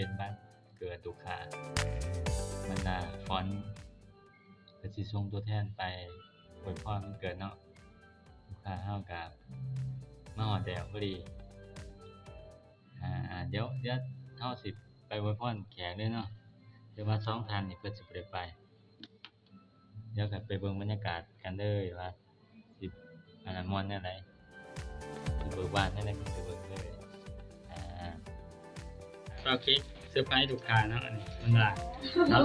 ປັນວັນເກີດລູກຄ້າ ບັນດາຟອນກໍຊິສົ່ງຕົວແທນໄປອວຍພອນວັນເກີດເນາະ. ລູກຄ້າເຮົາກໍມາຮອດແລ້ວພໍດີ. ອ່າ ດຽວ ດຽວເຮົາຊິໄປອວຍພອນແຂກເລີຍເນາະ, ແຕ່ວ່າສອງທ່ານນີ້ເພິ່ນຊິບໍ່ໄດ້ໄປ. ດຽວກໍໄປເບິ່ງບັນຍາກາດກັນເລີຍວ່າຊິ ອັນນັ້ນມ່ວນແນວໃດ ຊິເບີບານແນວໃດ ໄປເບິ່ງເລີຍ. ອ່າ ໂອເຄ ເຊີໄພລູກຄ້າເນາະ ອັນນີ້ມັນວ່າສາວ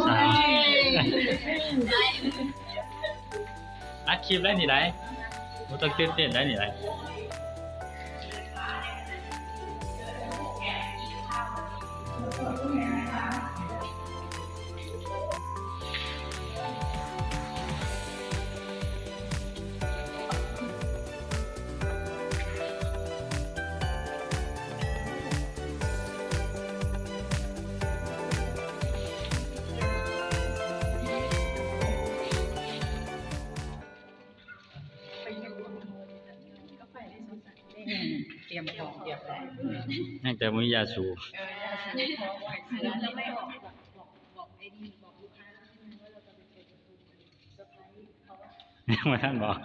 ໆ ອັດຄລິບໄດ້ນີ້ໄດ໋ ບໍ່ຕ້ອງຕື່ນເຕັ້ນໄດ໋ນີ້ໄດ໋. ຕຽມຂອງຮຽບຮ້ອຍ ຍັງແຕ່ບໍ່ມີຢາສູບ. ເອີ ຢາສູບ ຍັງບໍ່ທັນບອກ.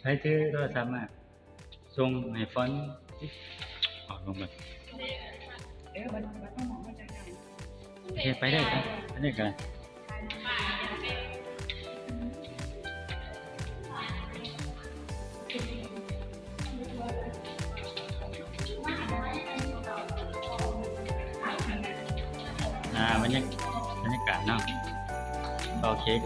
ໃຜຖືໂທລະສັບມາ ສົ່ງໃຫ້ຟອນ ອອກລົງໄປ. ໂອເຄ ໄປເລີຍ ໄປເລີຍກໍໄດ້. ອ່າ ບັນຍາ ບັນຍາກາດເນາະ ເປົ່າເຄ້ກ.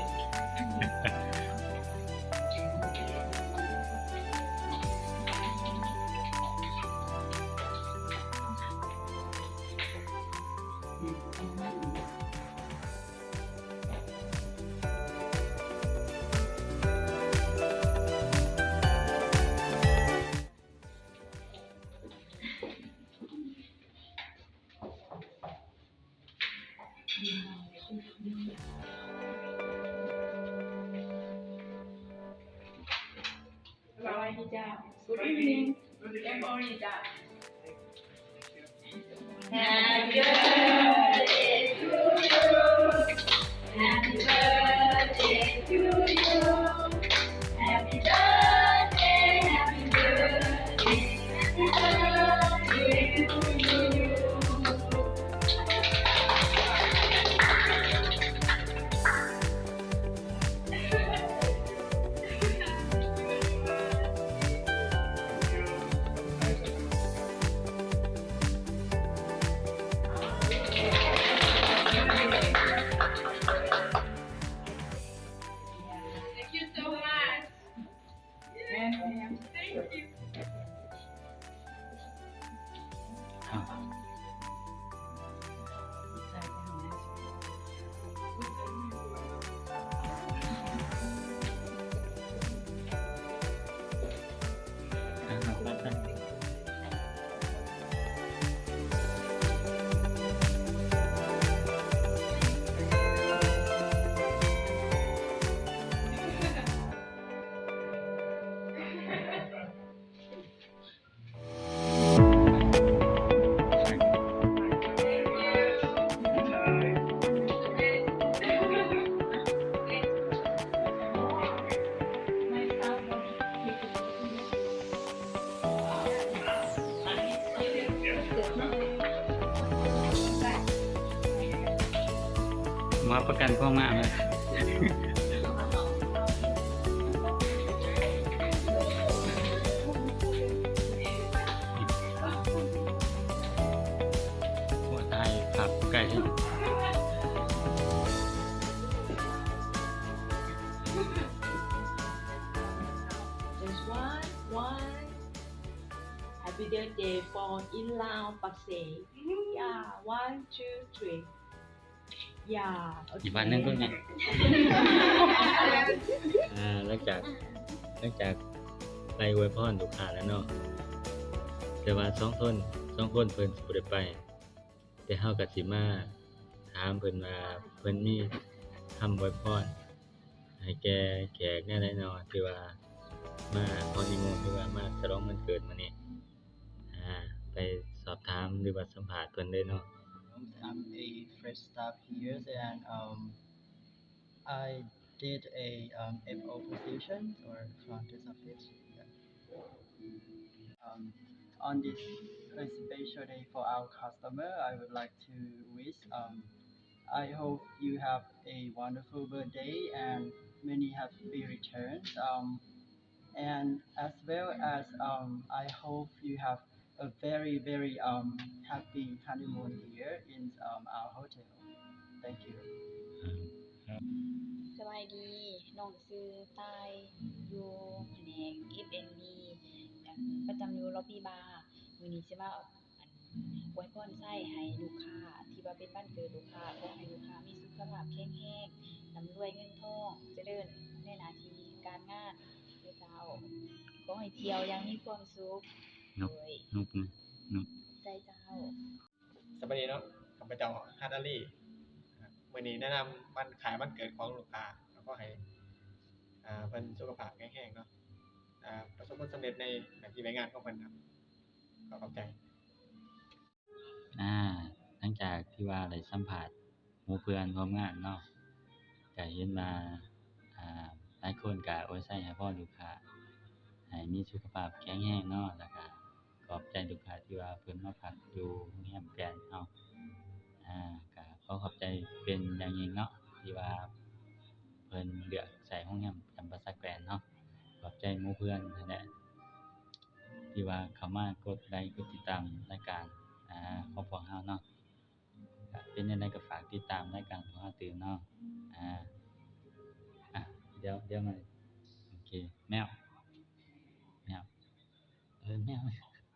Good evening. Good evening. Happy birthday to you. Happy birthday to you. Happy birthday, happy birthday, happy birthday to you. Thank you so much. Thank you. ມາປະກັນຄວາມງາມເລີຍ. ໂອ້ ຖ່າຍພາບໃກ້. Just one, one. Happy birthday for in Lao Pakse. Yeah, one, two, three. ຢ່າ ອີກບາດໜຶ່ງກ່ອນນະ. ອ່າ ຫຼັງຈາກ ຫຼັງຈາກໄລ່ອວຍພອນລູກຄ້າແລ້ວເນາະ ແຕ່ວ່າສອງຄົນ ສອງຄົນເພິ່ນຊິບໍ່ໄດ້ໄປ ແຕ່ເຮົາກໍຊິມາຖາມເພິ່ນວ່າ ເພິ່ນມີຄຳອວຍພອນໃຫ້ແກ່ແຂກແນວໃດເນາະ ທີ່ວ່າ ມາຮອນນີມູນ ຫຼືວ່າມາສະຫຼອງວັນເກີດມື້ນີ້ ອ່າ ໄປສອບຖາມ ຫຼືວ່າສຳພາດເພິ່ນເລີຍເນາະ. I'm a fresh staff here, and um, I did a um, F O position or front desk office. Yeah. Um, on this uh, special day for our customer, I would like to wish um, I hope you have a wonderful birthday and many happy returns. Um, and as well as um, I hope you have a very, very um, happy honeymoon here in um, our hotel. Thank you. ສະບາຍດີ ນ້ອງຊື່ຕ່າຍ ຢູ່ພະແນກ F and B ປະຈຳຢູ່ Lobby Bar. ມື້ນີ້ຊິມາ ອວຍພອນໄຊໃຫ້ລູກຄ້າ ທີ່ວ່າເປັນວັນເກີດລູກຄ້າ ຂໍໃຫ້ລູກຄ້າມີສຸຂະພາບແຂງແຮງ ລ່ຳລວຍເງິນທອງ ຈະເລີນໃນໜ້າທີ່ການງານເດີເຈົ້າ. ຂໍໃຫ້ທ່ຽວຢ່າງມີຄວາມສຸກ ໂດຍ ນົກ ນົກ ໃຈເຈົ້າ. ສະບາຍດີເນາະ ຂ້າພະເຈົ້າ ຮັດ ອາລີ ມື້ນີ້ແນະນຳວັນຄ້າຍວັນເກີດຂອງລູກຄ້າ ກໍຂໍໃຫ້ເພິ່ນສຸຂະພາບແຂງແຮງເນາະ ປະສົບຜົນສຳເລັດໃນໜ້າທີ່ການງານຂອງເພິ່ນເນາະ. ຂໍຂອບໃຈ. ອ່າ ຫຼັງຈາກທີ່ວ່າໄດ້ສຳພາດໝູ່ເພື່ອນຮ່ວມງານເນາະ ກະເຫັນວ່າ ອ່າ ຫຼາຍຄົນກະອວຍໄຊໃຫ້ພອນລູກຄ້າ ໃຫ້ມີສຸຂະພາບແຂງແຮງເນາະ ແລ້ວກະຂອບໃຈລູກຄ້າທີ່ວ່າເພິ່ນມາພັກຢູ່ໂຮງແຮມແກຣນເຮົາ ອ່າ ກະຂໍຂອບໃຈເປັນຢ່າງຍິ່ງເນາະ ທີ່ວ່າເພິ່ນເລືອກໃຊ້ໂຮງແຮມຈຳປາສັກແກຣນເຮົາ. ຂອບໃຈໝູ່ເພື່ອນຫັ້ນແຫຼະ ທີ່ວ່າເຂົ້າມາກົດໄລກົດຕິດຕາມລາຍການ ອ່າ ຂອງພວກເຮົາເນາະ. ເປັນຈັ່ງໃດກໍຝາກຕິດຕາມລາຍການຂອງເຮົາຕື່ມເນາະ. ອ່າ ອ່ະ ດຽວ ດຽວມາ ໂອເຄ ແມວ.